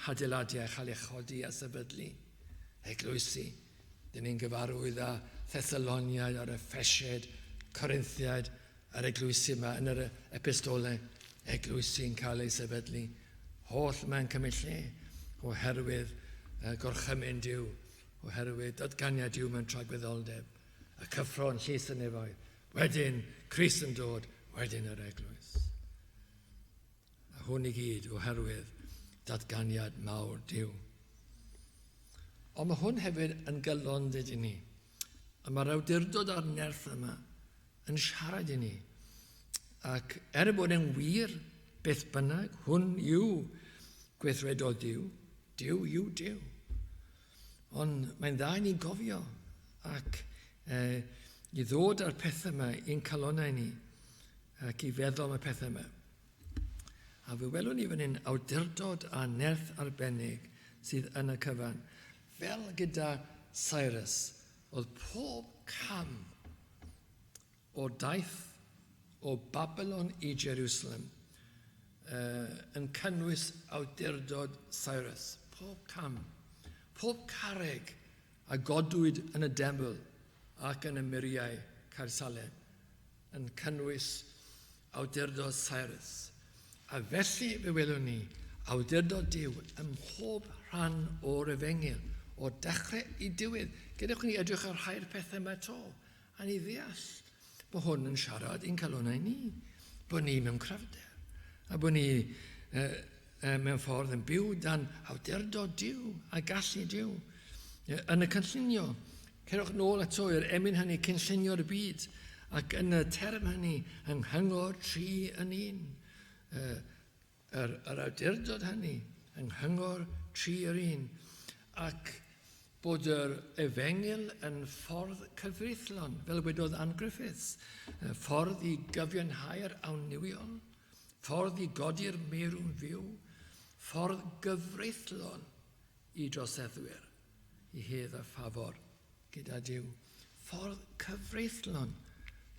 hadeiladu a chael ei chodi a sefydlu. Eglwysi. Dyn ni'n gyfarwydd â Thessaloniaid a'r Effesiaid, Corinthiaid, a'r eglwysi yma yn yr epistolau, eglwysi yn cael ei sefydlu. Holl mae'n cymryd lle oherwydd gorchymyn Duw, oherwydd datganiad Duw mewn tragwyddoldeb, y cyffro yn llys y nefoedd, wedyn Crist yn dod, wedyn yr eglwys. A hwn i gyd oherwydd datganiad mawr Duw. Ond mae hwn hefyd yn gylondid i ni. A mae'r awdurdod a'r nerth yma yn siarad i ni. Ac er y bod e'n wir, beth bynnag, hwn yw gweithredodd Duw. Duw yw Duw. Ond mae'n dda i ni gofio ac eh, i ddod â'r pethau yma i'n calonau ni ac i feddwl am y pethau yma. A fe welwn ni fan hyn awdurdod a nerth arbennig sydd yn y cyfan. Fel gyda Cyrus, oedd pob cam o daith o Babylon i Jerusalem uh, yn cynnwys awdurdod Cyrus. Pob cam, pob carreg a godwyd yn y deml ac yn y muriau Caersalem yn cynnwys awdurdod Cyrus. A felly fe welwn ni awdurdod Duw ym mhob rhan o'r efengyl, o'r dechrau i diwedd. Gadewch ni edrych ar rhai'r pethau yma eto, a ni ddeall bod hwn yn siarad i'n calonnau ni, bod ni mewn cryfder, a bod ni uh, uh, mewn ffordd yn byw dan awdurdod Duw a gallu Duw. Yn y cynllunio, cerwch nôl eto i'r emyn hynny, cynllunio'r byd, ac yn y term hynny, yng nghyngor tri yn un. Yr, yr awdurdod hynny yng nghyngor tri yr un, ac bod yr efengyl yn ffordd cyfreithlon, fel wedodd Ann Griffiths, ffordd i gyfiawnhau'r awniwiol, ffordd i godi'r meirw'n fyw, ffordd gyfreithlon i droseddwyr, i hedd a ffafr gyda Duw. Ffordd cyfreithlon.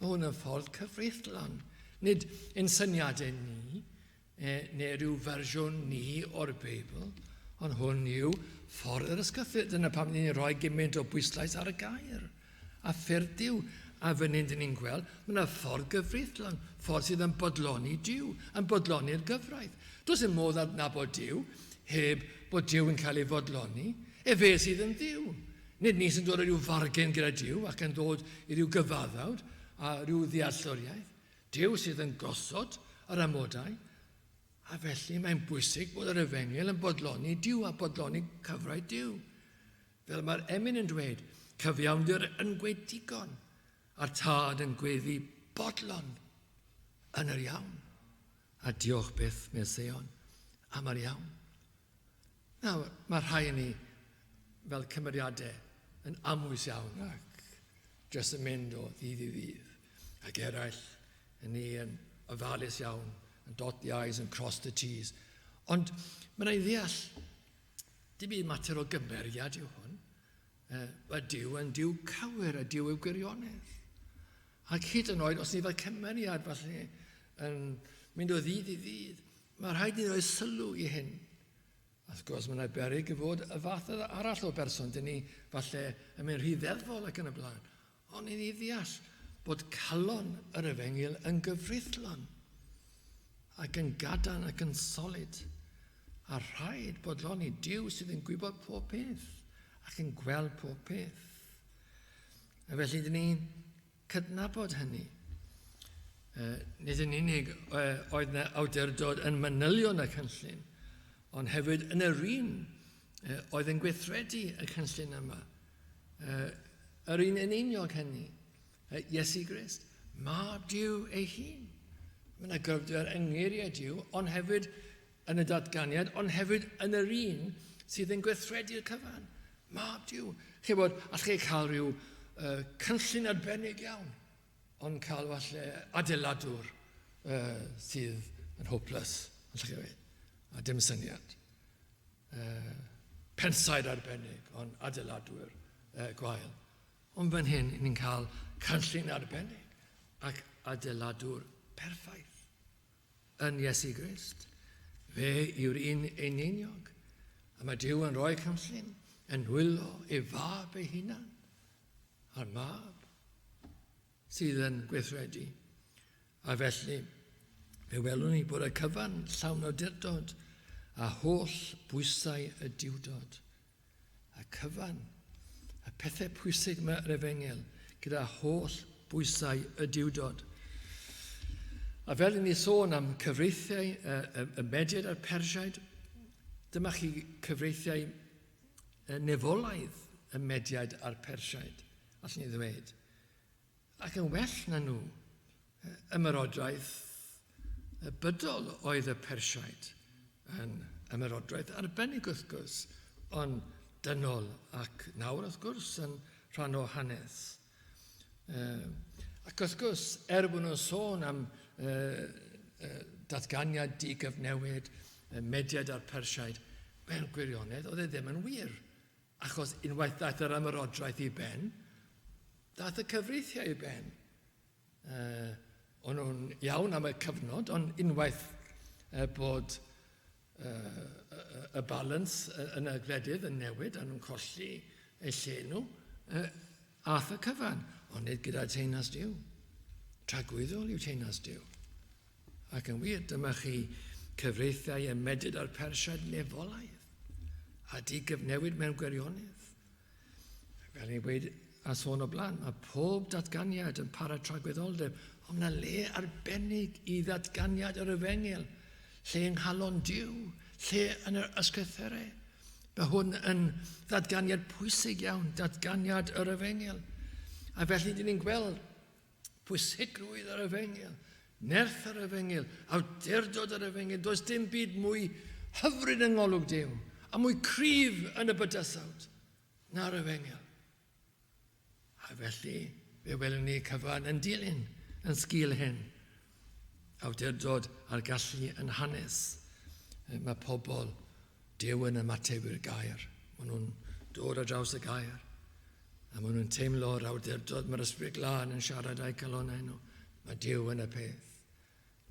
Mae hwn yn ffordd cyfreithlon. Nid ein syniadau ni, e, neu rhyw fersiwn ni o'r Beibl, ond hwn yw ffordd yr ysgythyr. Dyna pam ni'n rhoi gymaint o bwyslais ar y gair. A ffyrdd Duw. A fan hyn dyn ni'n gweld, mae yna ffordd gyfreithlon, ffordd sydd yn bodloni Duw, yn bodloni'r gyfraith. Does dim modd adnabod Duw heb bod Duw yn cael ei fodloni. Efe sydd yn Dduw. Nid ni sy'n dod â rhyw fargen gyda Duw ac yn dod i ryw gyfaddawd a rhyw ddealltwriaeth. Duw sydd yn gosod yr amodau, a felly mae'n bwysig bod yr efengyl yn bodloni Duw a bodloni cyfraith Duw. Fel mae'r emyn yn dweud, cyfiawnder yn gweud digon, a'r tad yn gweddi bodlon yn yr iawn. A diolch byth, medd Seion, am yr iawn. Nawr, mae rhai yn ni fel cymeriadau yn amwys iawn ac jyst yn mynd o ddydd i ddydd. Ac eraill yn ni yn ofalus iawn, yn dot the I's and cross the T's. Ond mae'n rhaid ddeall, dim byd mater o gymeriad yw hwn. Mae Duw yn Duw cywir a Duw yw gwirionedd. Ac hyd yn oed os ni fel cymeriad falle yn mynd o ddydd i ddydd, mae rhaid i ni roi sylw i hyn. Wrth gwrs, mae yna beryg i fod y fath arall o berson, dyn ni falle yn mynd rhy ddeddfol ac yn y blaen. Ond i ni ddeall bod calon yr efengyl yn gyfreithlon ac yn gadarn ac yn solid. A rhaid bodloni Duw sydd yn gwybod pob peth ac yn gweld pob peth. A felly dyn ni'n cydnabod hynny. Nid yn unig oedd yna awdurdod yn manylion y cynllun, ond hefyd yn yr un oedd yn gweithredu y cynllun yma. Yr un yn union hynny, Iesu Grist, mab Duw ei hun. Mae yna gryfder yng ngeiriau Duw, ond hefyd yn y datganiad, ond hefyd yn yr un sydd yn gweithredu'r cyfan. Mab Duw. Chi bod, allwch chi cael rhyw uh, cynllun arbennig iawn, ond cael falle adeiladwr uh, sydd yn hopeless, allwch chi ddweud, a dim syniad. Uh, pensaer arbennig, ond adeiladwyr uh, gwael. Ond fan hyn, ni'n cael cynllun arbennig ac adeiladwr perffaith. Yn Iesu Grist. Fe yw'r un eneiniog. A mae Duw yn rhoi cynllun yn nwylo ei fab ei hunan. A'r mab sydd yn gweithredu. A felly, fe welwn ni bod y cyfan llawn awdurdod a holl bwysau y diwdod. Y cyfan, y pethau pwysig yma yr efengyl, gyda holl bwysau y diwdod. A fel i ni sôn am cyfreithiau y, y, y Mediaid a'r Persiaid, dyma chi cyfreithiau nefolaidd y Mediaid a'r Persiaid, allwn ni ddweud. Ac yn well na nhw, ymerodraeth y bydol oedd y Persiaid yn ymerodraeth arbennig wrth gwrs, ond dynol ac nawr wrth gwrs yn rhan o hanes. Ac wrth gwrs, er bod nhw'n sôn am datganiad digyfnewid, mediad a'r Persiaid, mewn gwirionedd oedd e ddim yn wir. Achos unwaith daeth yr ymerodraeth i ben, daeth y cyfreithiau i ben. Uh, o'n nhw'n iawn am y cyfnod, ond unwaith uh, bod uh, y balans yn y gwledydd yn newid a nhw'n colli eu lle nhw, uh, ath y cyfan, ond nid gyda teyrnas Duw. Tragwyddol yw teyrnas Duw. Ac yn wir, dyma chi cyfreithiau y medyd a'r Persiaid nefolaidd, a digyfnewid mewn gwirionedd. Fel ni'n gweud a sôn o blaen, mae pob datganiad yn para tragwyddoldeb, ond mae le arbennig i ddatganiad yr efengyl, lle yng nghalon Duw, lle yn yr ysgrythurau. Mae hwn yn ddatganiad pwysig iawn, datganiad yr efengyl. A felly dyn ni'n gweld pwysigrwydd yr efengyl. Nerth yr efengyl, awdurdod yr efengyl, does dim byd mwy hyfryd yng ngolwg Duw a mwy cryf yn y bydysawd na'r efengyl. A felly, fe welwn ni cyfan yn dilyn yn sgil hyn. Awdurdod a'r gallu yn hanes. Mae pobl Duw yn ymateb i'r gair. Maen nhw'n dod ar draws y gair. A maen nhw'n teimlo'r awdurdod, mae'r Ysbryd Glân yn siarad â'u calonnau nhw. Mae Duw yn y peth.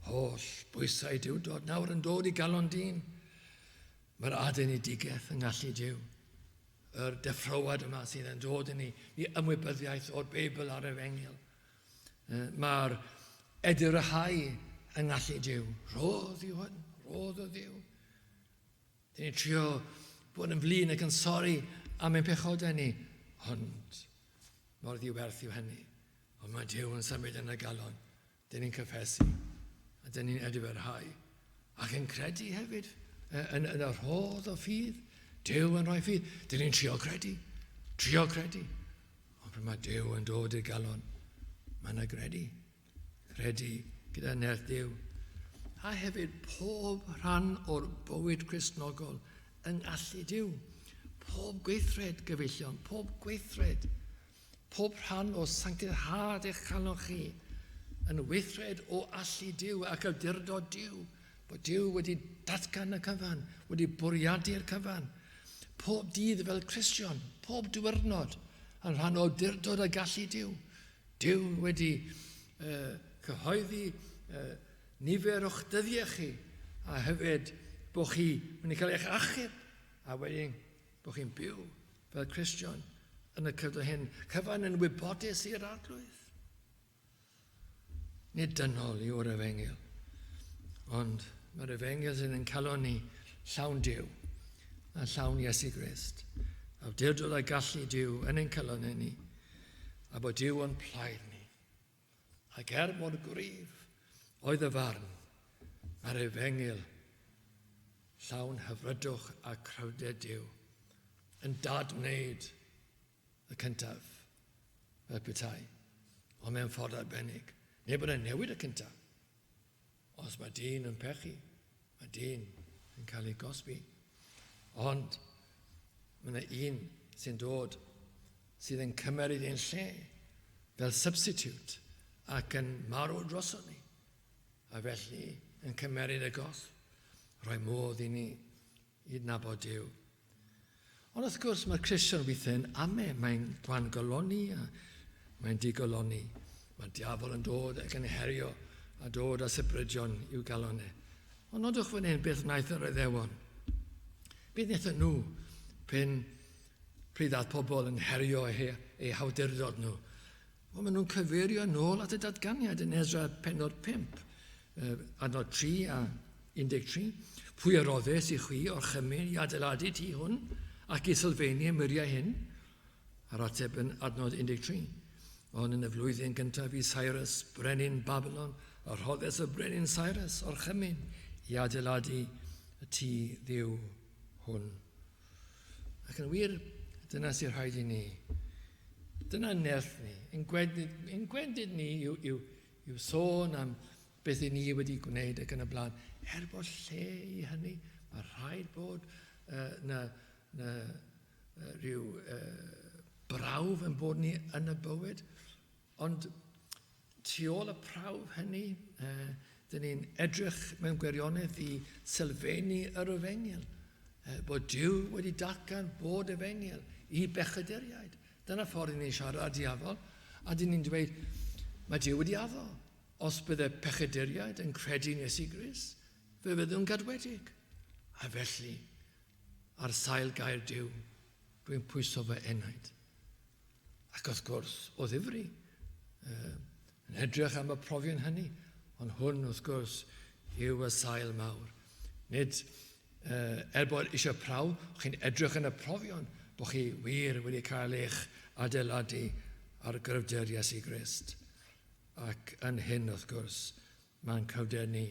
Holl bwysau Duwdod nawr yn dod i galon dyn. Mae'r adenedigaeth yng ngallu Duw. Yr deffroad yma sydd yn dod i ni i ymwybyddiaeth o'r Beibl a'r Efengyl. Mae'r edrychau yng ngallu Duw. Rhodd yw hwn, rhodd o Dduw. Dyn ni'n trio bod yn flin ac yn sori am ein pechodau ni, ond mor ddiwerth yw hynny. Ond mae Duw yn symud yn y galon. Dyn ni'n cyffesu, a dyn ni'n edifarhau, ac yn credu hefyd yn, yn y rhodd o ffydd. Duw yn rhoi ffydd. Dyn ni'n trio credu, trio credu. Ond pryd mae Duw yn dod i'r galon, mae yna gredu. Credu gyda nerth Duw. A hefyd pob rhan o'r bywyd Cristnogol yng ngallu Duw. Pob gweithred, gyfeillion, pob gweithred, pob rhan o sanctihad eich calon chi yn weithred o allu Duw ac awdurdod Duw, bod Duw wedi datgan y cyfan, wedi bwriadu'r cyfan. Pob dydd fel Cristion, pob diwrnod yn rhan o awdurdod a gallu Duw. Duw wedi uh, cyhoeddi uh, nifer o'ch dyddiau chi a hefyd bod chi mynd i cael eich achub a wedyn bod chi'n byw fel Cristion yn y cyfnod hyn, cyfan yn wybodus i'r arglwydd. Nid dynol yw'r efengyl, ond mae'r efengyl sydd yn calon ni llawn Duw a llawn Iesu Grist. Awdurdod a gallu Duw yn ein calon ni a bod Duw o'n plaid ni. Ac er mor gryf oedd y farn, mae'r efengyl llawn hyfrydwch a cryfder Duw yn dadwneud y cyntaf fel petai, ond mewn ffordd arbennig. Neu bod e'n newid y cyntaf. Os mae dyn yn pechu, mae dyn yn cael ei gosbi. Ond mae yna un sy'n dod sydd yn cymeryd ein lle fel substitute ac yn marw droson ni. A felly yn cymeryd y gosb, rhoi modd i ni i adnabod Duw. Ond wrth gwrs mae'r Cristion weithiau'n ame, mae'n gwangoloni a mae'n digoloni. Mae'r diafol yn dod ac yn herio a dod â sybrydion i'w galon e. Ond nodwch fan hyn beth wnaeth yr Iddewon. Beth wnaethon nhw pen pryd ddaeth pobl yn herio eu, eu hawdurdod nhw? Wel, maen nhw'n cyfeirio nôl at y datganiad yn Ezra penod 5, adnod 3 a 13. Pwy a roddes i chwi orchymyn i adeiladu tŷ hwn ac i sylfaenu y muriau hyn? A'r ateb yn adnod 13. Ond yn y flwyddyn gyntaf i Cyrus, brenin Babylon, y rhoddes y brenin Cyrus orchymyn i adeiladu y tŷ ddiw hwn. Ac yn wir, dyna sy'n rhaid i ni. Dyna nerth ni. Ein gwendid, ein gwendid ni yw, yw, yw sôn am beth i ni wedi gwneud ac yn y blaen. Er bod lle i hynny, mae rhaid bod uh, na, na uh, rhyw uh, brawf yn bod ni yn y bywyd. Ond tu ôl y prawf hynny, uh, dyn ni'n edrych mewn gwirionedd i sylfaenu yr efengyl. Uh, bod Duw wedi datgan bod efengyl i bechaduriaid. Dyna ffordd i ni'n siarad â diafol, a dyn ni'n dweud, mae Duw wedi addo. Os bydde pechaduriaid yn credu yn Iesu Grist, fe fyddwn gadwedig. A felly, ar sail gair Duw, dwi'n pwyso fy enaid. Ac wrth gwrs, o ddifri, uh, yn edrych am y profion hynny, ond hwn, wrth gwrs, yw y sail mawr. Nid, uh, er bod eisiau prawf, chi'n edrych yn y profion, bod chi wir wedi cael eich adeiladu ar gryfder Iesu Grist. Ac yn hyn, wrth gwrs, mae'n cryfder ni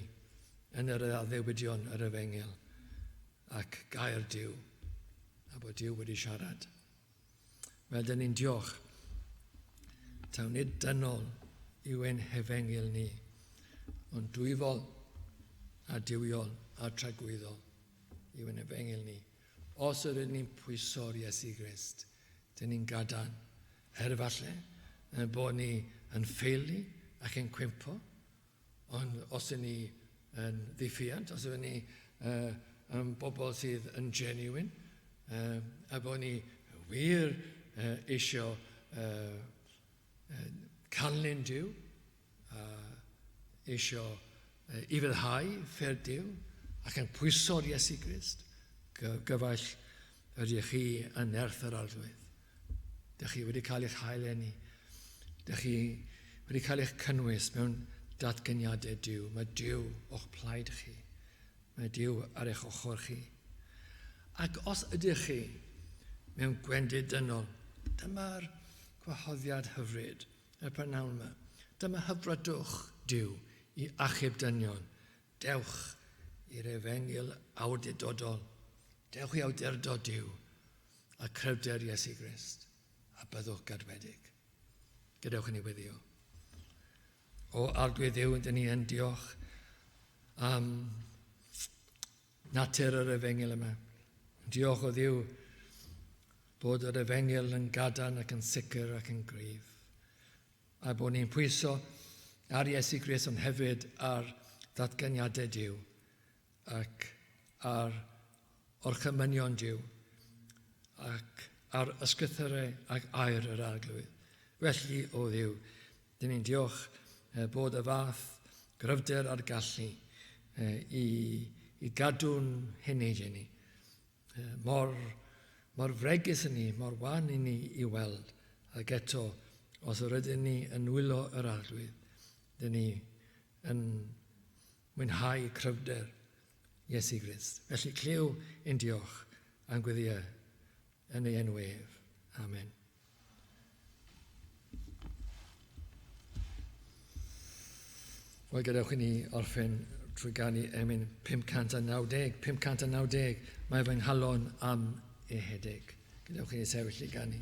yn yr addewidion yr efengyl ac gair Duw, a bod Duw wedi siarad. Wel, dyn ni'n diolch. Taw nid dynol yw ein hefengyl ni. Ond dwyfol a duwiol a tragwyddol yw ein efengyl ni. Os ydyn ni'n pwyso'r Iesu Grist, dyn ni'n gadarn. Er falle bod ni yn ffeili ac yn cwympo, ond os ydyn ni yn ddiffuant, os ydyn ni yn bobl sydd yn genuine, a bod ni wir eisiau canlyn Duw, a eisiau ufuddhau ffyrdd Duw, ac yn pwyso'r Iesu Grist, gyfaill ydych chi yn nerth yr Arglwydd. Dych chi wedi cael eich haeleni. Dych chi wedi cael eich cynnwys mewn datganiadau Duw. Mae Duw o'ch plaid chi. Mae Duw ar eich ochr chi. Ac os ydych chi mewn gwendid dynol, dyma'r gwahoddiad hyfryd y prynhawn yma. Dyma hyfrydwch Duw i achub dynion. Dewch i'r efengyl awdurdodol. Dewch i awdurdod Duw a cryfder Iesu Grist, a byddwch gadwedig. Gadewch i ni weddio. O Arglwydd Dduw, dyn ni yn diolch am natur yr efengyl yma. Diolch o Dduw bod yr efengyl yn gadarn ac yn sicr ac yn gryf. A bod ni'n pwyso ar Iesu Grist ond hefyd ar ddatganiadau Duw ac ar orchymynion Duw ac ar ysgrythurau ac air yr Arglwydd. Felly, o Dduw, dyn ni'n diolch bod y fath gryfder a'r gallu i, i gadw'n heneidiau ni. Mor, mor fregus yn ni, mor wan i ni i weld, ac eto, os yr ydyn ni yn nwylo yr Arglwydd, dyn ni yn mwynhau cryfder Iesu Grist. Felly clyw ein diolch a'n gweddïau yn ei enw ef. Amen. Wel, gadewch i ni orffen trwy ganu emyn 590. 590, mae fy nghalon am ehedeg. Gadewch i ni sefyll i ganu.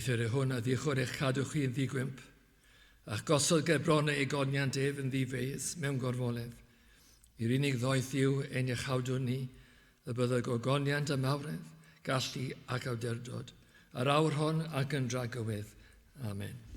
Eithr y hwn a ddichor eich cadw chi yn ddigwymp, a'ch gosod ger bron ei goniant ef yn ddifeius mewn gorfoledd. I'r unig ddoeth yw ein iachawdwr ni, y byddai gogoniant a mawredd, gallu ac awdurdod, ar awr hon ac yn dragywydd. Amen.